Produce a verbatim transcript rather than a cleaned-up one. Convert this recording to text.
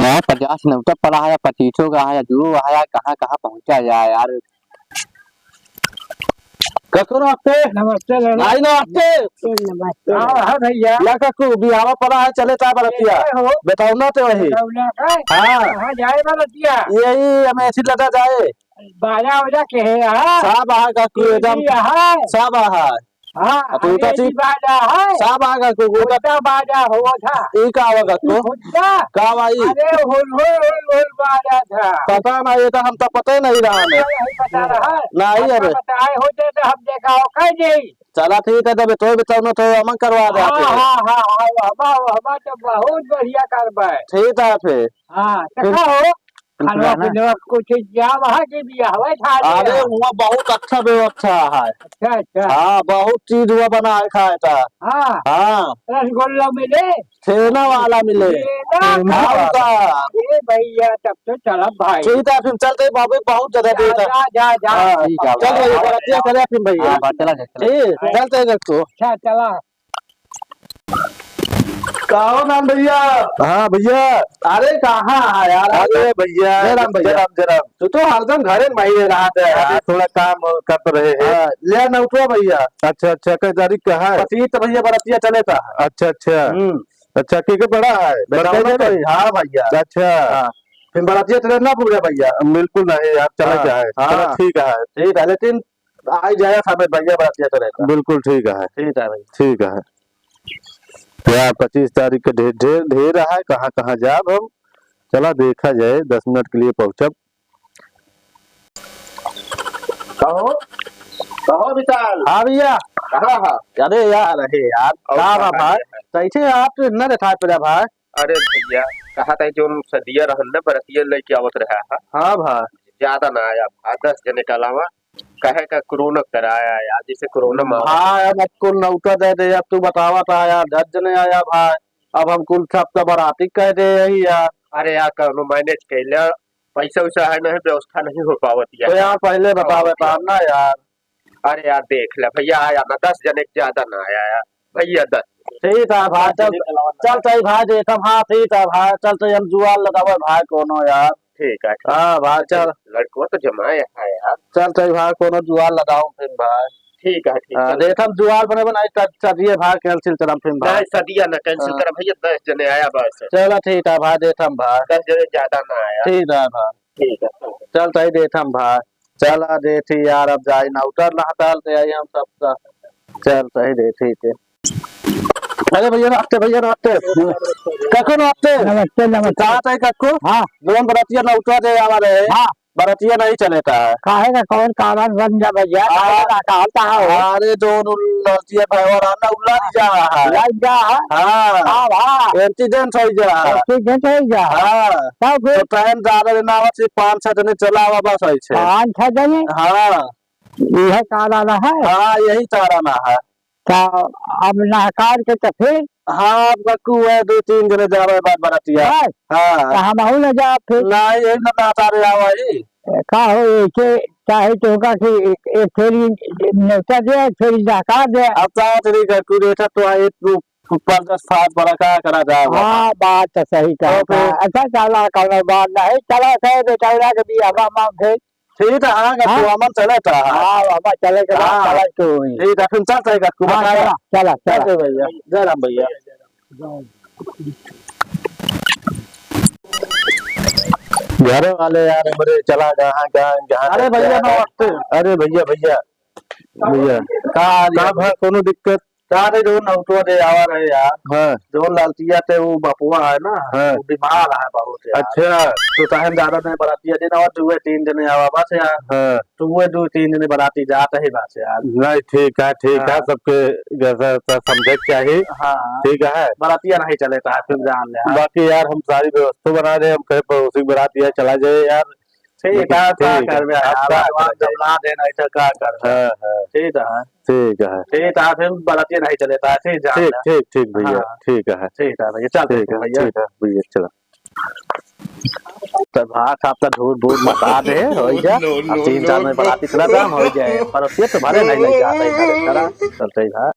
यार, पचास नेवता पड़ा है, पच्चीसों का है, दो है, कहाँ, कहाँ पहुँचा जाए यार। ककरो नमस्ते। नमस्ते, नमस्ते। भाई, नमस्ते। नमस्ते। हाँ, हाँ भैया। या ककू, बियाहवा पड़ा है, चले ता बरतिया। कैसे हो? बताओ ना तो वही। बताओ ना, हाँ। हाँ। कहाँ जाए बरतिया? यही, हमें ऐसी लगा जाए। बाजा उजा के है, हाँ? सब आहा ककू, एकदम। यही है। सब आहा। हाँ, आ, तू तो अंग्रेजी चीज बाजा है। सब आहा ककू, तू तो खुद्दा बाजा हो था। ई का आवा ककू? खुद्दा? का भाई? अरे, हुल, हुल, हुल, हुल बाजा था। पता ना, ये तो हम तो पता ही नहीं रहा हमें। नहीं पता रहा। नहीं, आपका अरे। बताए होते तो हम देखा हो, कह दे। चला ठीक है, जब तो बताओ ना तो हम करवा दे हाँ, आपके। हाँ, हाँ, हाँ, हमा, हमा तो बहुत बढ़िया करबे। ठीक है फिर। हाँ, तो फिर का हो? खानवा पुराना। पीनवा कुछ जाम है कि बियाहवे था अरे, ले? हुआ बहुत अच्छा व्यवस्था है। अच्छा, अच्छा। हाँ, बहुत चीज हुआ बना है खाए का। हाँ। हाँ। रसगुल्ला मिले? छेना वाला मिले। छेना हाँ, का? का? ए भैया, तब तो चलब भाई। ठीक है, फिर चलते बाबू, बहुत ज्यादा देर है। जा, जा, जा। हाँ, ठीक है, चल भैया, हाँ, बरतिया हाँ। चले फिर भैया। हाँ, चला जा, चला। ठीक, हाँ। चलते हैं तो। अच्छा, चला। कहो नाम भैया। हाँ भैया। अरे कहाँ है यार? अरे भैया, जय राम भैया। जय राम, जय राम। तू तो हरदम घरे में ही रहत है अरे यार। थोड़ा काम करत रहे हैं। हाँ, ले ना उठवा भैया। अच्छा, अच्छा, कै तारीख का है? पच्चीस तो भैया बरतिया चले था। अच्छा, अच्छा। हम्म। अच्छा, के के पड़ा है? बताओ बरतिया ना चले? भाई। हाँ भैया। अच्छा। हाँ। फिर बरतिया चले ना पूरा भैया। बिल्कुल नहीं यार, चला हाँ, जाए। हाँ। चला ठीक है। ठीक है, लेकिन आई जाया समय भैया बरतिया चले था। बिल्कुल ठीक है। ठीक है भाई। ठीक है। यार, पच्चीस तारीख के ढेर, ढेर, ढेर है, कहाँ, कहाँ जाब हम? चला देखा जाए, दस मिनट के लिए पहुँचब। कहो, कहो विशाल। हाँ भैया। कहाँ है? अरे यार, अरे यार, और का बा कहाँ भाई? गया है? कैसे आप तो इतना लेट आए पड़ा भाई? अरे भैया, कहा था जो सदिया रहन न बरतिया लेके आवत रहा है। हाँ भाई। ज्यादा ना आया भाई, दस जने के अलावा। कहे का कोरोना कराया यार, जैसे कोरोना में हाँ, अब कुल नौका दे दे, अब तू बतावा था यार, दस जने आया भाई, अब हम कुल सब तो बराती कह दे यही यार। अरे यार, कौनो मैनेज कर ले, पैसा वैसा है नहीं, व्यवस्था नहीं हो पावत यार। तो यार पहले बतावे हाँ। था ना यार। अरे यार देख ले भैया, आया ना, दस जने से ज्यादा ना आया यार भैया, दस। ठीक है भाई, चल, चल तई भाई, देखम, हाँ, ठीक है भाई, चल तई हम जुआर लगावे भाई कोनो यार। ठीक है, ठीक। हाँ भाई, चल। लड़कवा तो जमाए है यार। चल तई भाई, कोनो जुआर लगाओ फिर भाई। ठीक है, ठीक हाँ, है। देखम जुआर बने बनाई, चल, चलिए भाई, cancel करम फिर भाई। नहीं, सदिया ना cancel हाँ। करम भैया, दस जने आया बस। चला ठीक है भाई, देखम भाई। दस जने ज्यादा ना आया। ठीक है भाई। ठीक है, ठीक है। चल तई देखम भाई। चला देथी यार, अब जाई ना, उतर ना हटाल ते आई हम सब का। चल, सही देथी ते। अरे भैया, नमस्ते भैया, नमस्ते। कको नमस्ते। नमस्ते, नमस्ते। कहाँ थे कको? हाँ। जोन बरतिया ना उतर दे आवा रहे। हाँ। बरतिया नहीं चले था। काहे का कौन कारण बन जा भैया? हाँ। काहे का कहल कहाँ हो? अरे जोन उल-, बरतिया भाई और ना उल्ला नहीं जा रहा है। लग जा है? हाँ। हाँ, हाँ। Accident हो जा है। Accident हो जा है। हाँ। तब फिर? तो time ज्यादा दिन आवत से पाँच छह जने चला आवा बस ऐसे। पाँच छह जने? हाँ। यह कारण है? हाँ, यही कारण है। तो अब नहकार के तो फिर? हाँ, अब कक्कू है, दो तीन जने जावे बाद बरतिया। बस? हाँ। तो हमहू न जाब फिर? ना, यही ना नहकारे आवा ही। का हो, एके चाहे तो होगा कि एक, एक फेरी नेवता दे, एक फेरी नहकार दे। अब का तेरी कक्कू देखा तो एक पाँच दस सात बड़ा का करा जाए बाबा। हाँ, बात तो सही कहा तो फिर था। अच्छा, चला, कौनो बात नहीं। चला, कहे बेटौरा के बियाहवा में फिर। ठीक है, हाँ, हाँ। तो हमन चले था। हाँ, बाबा, चले के बाद हाँ। चला तो हुई। ठीक है, फिर चलते हैं, कक्कू हाँ, बताया। चला, चला, चला। चलते भैया, जय राम भैया। घरे वाले यार, हमरे चला, कहाँ, कहाँ, कहाँ अरे तक भैया, गया है? नमस्ते। अरे भैया, भैया, भैया। का हाल है? का भा, कोनो दिक्कत? का रे, जो नौटवा दे आवा रहे यार। हाँ। जो लालटिया ते वो बपुआ है ना, हाँ। वो बीमार है बहुत यार। अच्छा। तो टाइम ज्यादा नहीं, बरातिया दिन और दुए तीन दिन आवा बस यार। हाँ। तो वो दो तीन दिन बराती जात ही बस यार। नहीं, ठीक है, ठीक है, हाँ। सबके जैसा, जैसा समझे के चाहिए। हाँ। ठीक है। बरातिया नहीं चले था, फिर जान ले, हाँ। बाकी यार हम सारी व्यवस्था बना रहे, हम कहे पड़ोसी बरातिया चला जाए यार। ठीक है, का ठीक है। करबे अब यार, का भगवान करबे? जब ला दे नहीं तो का करबे? हाँ, हाँ। ठीक है। ठीक है। ठीक है, फिर बरातिया नहीं चले था, ठीक जान ठीक, ले। ठीक, ठीक भैया, हाँ। ठीक है। ठीक है भैया, चल ठीक है, भैया। ठीक है भैया, चला। तो भाग साहब का ढूर बूर मचा दे, हो जा। No, no, अब तीन साल में no, no। बराती इतना दाम हो जाए, पर ये तो भले नहीं ले जाते हैं, चला, चलते ही भाग।